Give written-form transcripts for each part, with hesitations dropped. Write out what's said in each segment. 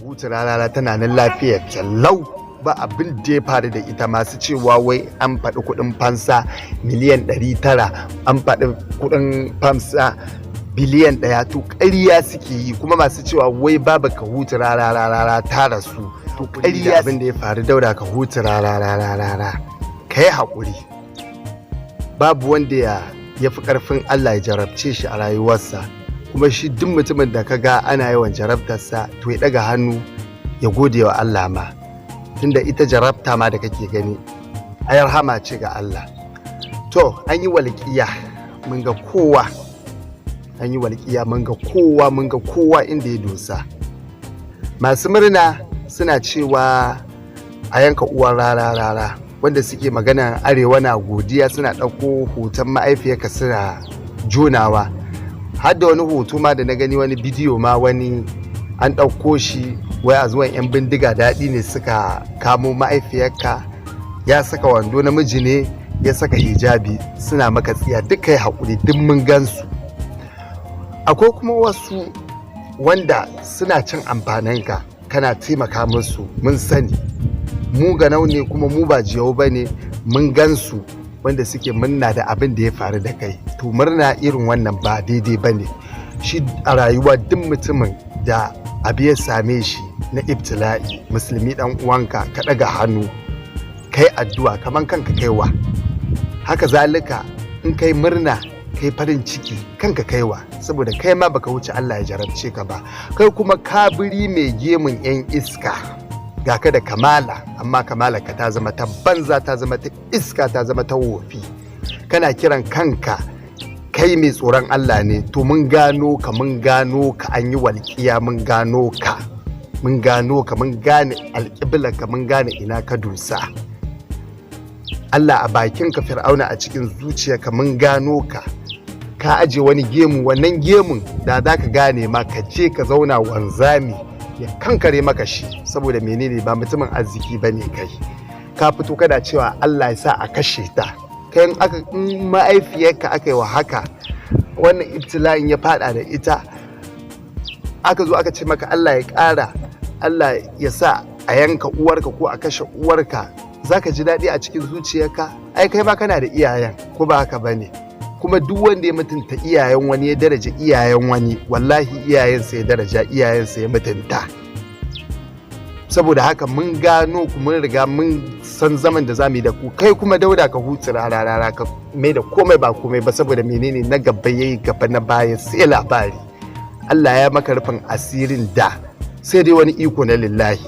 Kahutu Rarara tana nan lafiyar lau, ba abin da ya faru da ita. Masu cewa wai an faɗi kuɗin fansa miliyan 900, an faɗi kuɗin fansa biliyan 1, to ƙarya suke yi. Kuma masu cewa wai babu Kahutu Rarara ta rasu, to ƙarya. Abin da ya faru, Dauda Kahutu Rarara, ka yi haƙuri. Babu wanda ya fi ƙarfin Allah ya jarabce shi a rayuwarsa. Kuma shi duk mutumin da ka ga ana yawan jarabtarsa, to ya ɗaga hannu ya gode wa Allah ma, tunda ita jarabta ma da kake gani ai rahama ce ga Allah. To an yi walƙiya mun ga kowa, an yi walƙiya mun ga kowa, mun ga kowa inda ya dosa. Masu murna suna cewa a yanka uwar Rara Rara. Wanda suke magana arewa na godiya, suna ɗauko hoton ma'aifiyarka suna jonawa, har da wani hoto ma da na gani, wani bidiyo ma, wani an ɗauko shi wai a zuwan 'yan bindiga daɗi ne suka kamo ma'aifiyarka, ya saka wando, namiji ne, ya saka hijabi, suna maka tsiya. Duka yi haƙuri, duk mun gansu. Akwai kuma wasu wanda suna cin amfaninka, kana taimaka musu. Mun sani, mu ganau ne, kuma mu ba jiyau ba ne. Mun gansu wanda suke murna da abin da ya faru da kai. To murna irin wannan ba daidai ba ne. Shi a rayuwa, duk mutumin da abu ya same shi na ibtila'i, musulmi dan uwanka, ka ɗaga hannu kai addu'a kaman kanka kaiwa. Haka zalika in kai murna, kai farin ciki, kanka kaiwa, saboda kai ma baka wuce Allah ya jarabce ka ba. Kai kuma kabiri mai gemun yan iska, ga ka da kamala, amma kamala ka ta zama ta banza, ta zama ta iska, ta zama ta wofi. Kana kiran kanka kai mai tsoron Allah ne. To mun gano ka, mun gano ka. An yi walƙiya mun gano ka, mun gano ka, mun gane alƙiblar ka, mun gane ina ka dosa. Allah a bakin ka, Fir'auna a cikin zuciyarka. Mun gano ka, ka aje wani gemu. Wannan gemun da za ka gane ma, ka je ka zauna wanzami ya kankare maka shi. Saboda menene? Ba mutumin arziki ba ne kai. Ka fito kana cewa Allah ya sa a kashe ta. Kai in aka in ma'aifiyarka aka yi wa haka, wannan ibtila'in ya fada da ita, aka zo aka ce maka Allah ya ƙara, Allah ya sa a yanka uwarka ko a kashe uwarka, za ka ji daɗi a cikin zuciyarka? Ai kai ma kana da iyayen, ko ba haka ba ne? Kuma duk wanda ya mutunta iyayen wani, ya daraja iyayen wani, wallahi iyayensa ya daraja, iyayensa ya mutunta. Saboda haka mun gano ku, mun riga mun san zaman da zamu yi da ku. Kai kuma Dauda Kahutu Rarara, ka mai da komai ba komai ba. Saboda menene? Na gaba yayi gaba, na baya sai labari. Allah ya maka rufin asirin da sai dai wani iko na lillahi.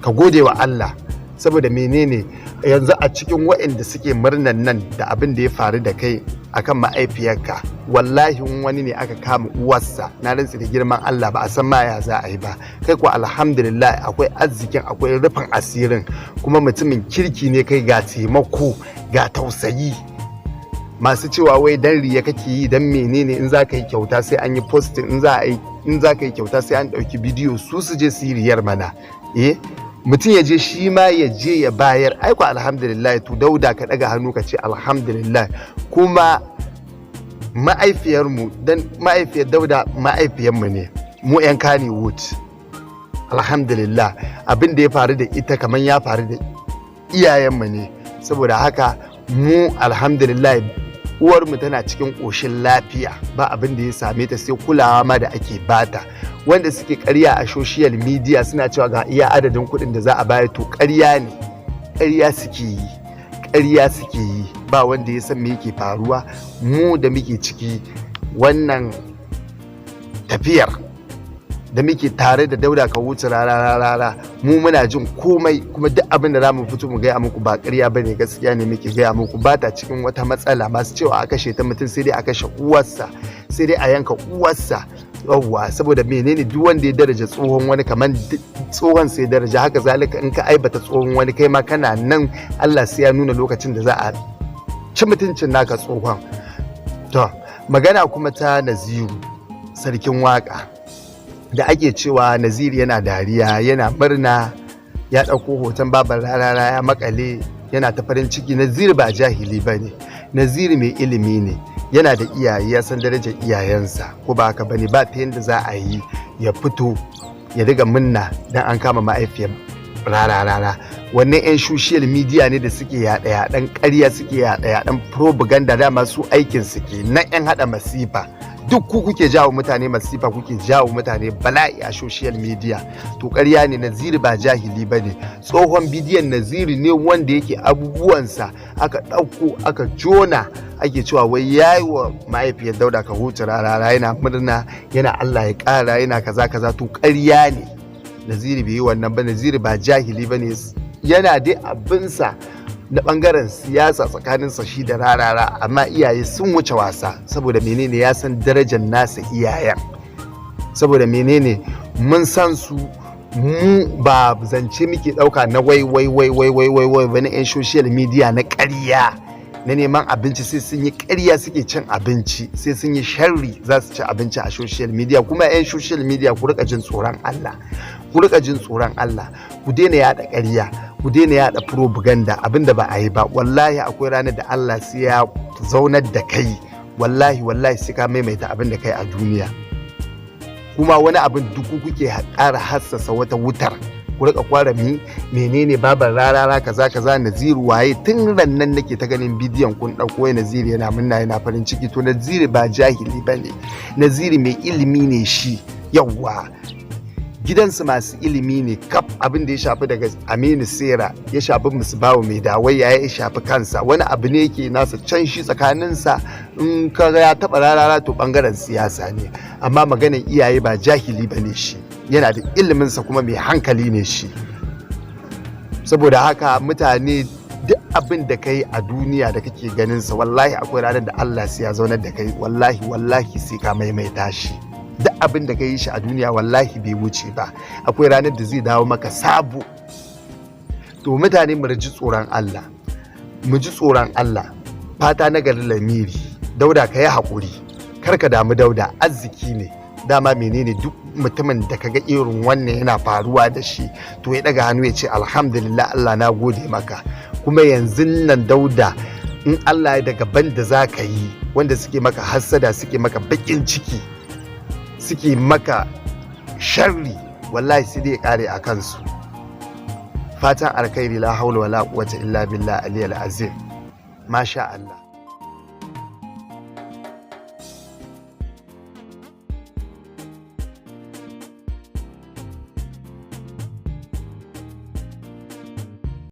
Ka gode wa Allah. Saboda menene? Yanzu a cikin waɗanda suke murnan nan da abin da ya faru da kai akan ma'aifiyarka, wallahi wani ne aka kama uwarsa, na rantsi da girman Allah ba a san ma ya za a yi ba. Kai ko alhamdulillah, akwai arzikin, akwai rufin asirin, kuma mutumin kirki ne kai, ga taimako, ga tausayi. Masu cewa wai dan riya kake yi, dan menene in za ka yi kyauta sai an yi posting, in za ka yi kyauta sai an ɗauki bidiyo, su su je su yi riyar mana. Eh, mutum ya je shi ma ya je ya bayar. Aiko alhamdulillah. To Dauda, ka ɗaga hannu ka ce alhamdulillah. Kuma ma'aifiyarmu, dan ma'aifiyar Dauda ma'aifiyarmu ne mu 'yan Kannywood. Alhamdulillah, abin da ya faru da ita kamar ya faru da iyayenmu ne. Saboda haka mu alhamdulillah, uwarmu tana cikin ƙoshin lafiya, ba abin da ya same ta sai kulawa ma da ake bata. Wanda suke ƙarya a social media suna cewa ga iya adadin kuɗin da za a bayar, to ƙarya ne, ƙarya suke yi, ƙarya suke yi. Ba wanda ya san me yake faruwa. Mu da muke ciki wannan tafiyar, da muke tare da Dauda Kahutu Rarara, mu muna jin komai. Kuma duk abin da za mu fito mu gaya muku ba ƙarya ba ne, gaskiya ne muke gaya muku. Ba ta cikin wata matsala. Masu cewa a kashe ta, mutum sai dai a kashe uwarsa, sai dai a yanka uwarsa. Yawwa, saboda menene? Duk wanda ya daraja tsohon wani, kamar tsohon sai daraja. Haka zalika in ka aibata tsohon wani, kai ma kana nan, Allah sai ya nuna lokacin da za a ci mutuncin naka tsohon. To magana kuma ta Naziru Sarkin Waka da ake cewa Naziru yana dariya, yana murna, ya ɗauko hoton babar Rarara ya makale, yana ta farin ciki. Naziru ba jahili ba ne. Naziru mai ilimi ne, yana da iyaye, ya san darajar iyayensa, ko ba haka bane? Ba ta yadda za a yi ya fito Ya riga munna dan an kama ma'aifiyar Rarara. Wannan 'yan social media ne da suke yaɗa yaɗan ƙarya, suke yaɗa yaɗan propaganda. Dama su aikin su ke na 'yan haɗa masifa. Duk ku kuke jawo mutane masifa, kuke jawo mutane bala'i a social media. To, ƙarya ne, Naziri ba jahili ba ne. Tsohon bidiyon Naziri ne wanda yake abubuwansa aka ɗauko aka jona, ake cewa wai yayi wa mahaifiyar Dauda Kahutu Rarara, yana murna, yana Allah ya ƙara, yana kaza kaza. To, ƙarya ne, Naziri bai yi wannan ba. Naziri ba jahili ba ne, yana dai abinsa na bangaren siyasa tsakaninsa shi da Rarara, amma iyaye sun wuce wasa. Saboda menene? Ya san darajar nasa iyayen. Saboda menene? Mun san su. Mu ba zance muke dauka na wai wai wai wai wai wai wai wani 'yan social media na ƙarya na neman abinci. Sai sun yi ƙarya suke cin abinci, sai sun yi sharri za su ci abinci a social media. Kuma 'yan social media, ku rika jin tsoron Allah, ku rika jin tsoron Allah, ku daina yaɗa ƙarya, ku daina yaɗa propaganda, abinda ba a yi ba. Wallahi akwai ranar da Allah sai ya zaunar da kai. Wallahi, wallahi sai ka maimaita abin da kai a duniya. Kuma wani abin duk kuke ƙara hassasa wata wutar. Ku rika kwara mi menene babar Rarara kaza kaza, Naziru waye. Tun rannan nake ta ganin bidiyon kun dauko wai Naziru yana munna, yana farin ciki. To, Naziru ba jahili bane, Naziru mai ilimi ne shi. Yawwa, gidansu masu ilimi ne kaf. Abin da ya shafi daga Aminu Sera, ya shafi Musbahu Mai Dawayya, ya shafi kansa, wani abu ne yake nasa can shi tsakaninsa. In ka ya taɓa Rarara, to bangaren siyasa ne, amma maganin iyaye ba jahili ba ne shi, yana da iliminsa kuma mai hankali ne shi. Saboda haka mutane, duk abin da kai a duniya da kake ganin sa, wallahi akwai ranar da Allah sai ya zaunar da kai. Wallahi, wallahi sai ka maimaita shi. Duk abin da ka yi shi a duniya, wallahi bai wuce ba, akwai ranar da zai dawo maka sabo. To mutane, mu ji tsoron Allah, mu ji tsoron Allah. Fata na gari lamiri Dauda, ka yi haƙuri, kar ka damu. Dauda arziki ne dama. Menene? Duk mutumin da kaga irin wannan yana faruwa da shi, to ya daga hannu ya ce, "Alhamdulillah, Allah na gode maka." Kuma yanzu nan Dauda, in Allah ya daga ban da za ka yi, wanda suke maka hassada, suke maka bakin ciki, suke maka sharri, wallahi sai dai ya kare a kansu. Fatan alkhairi. La haula wala quwwata illa billah aliyal azim. Masha Allah.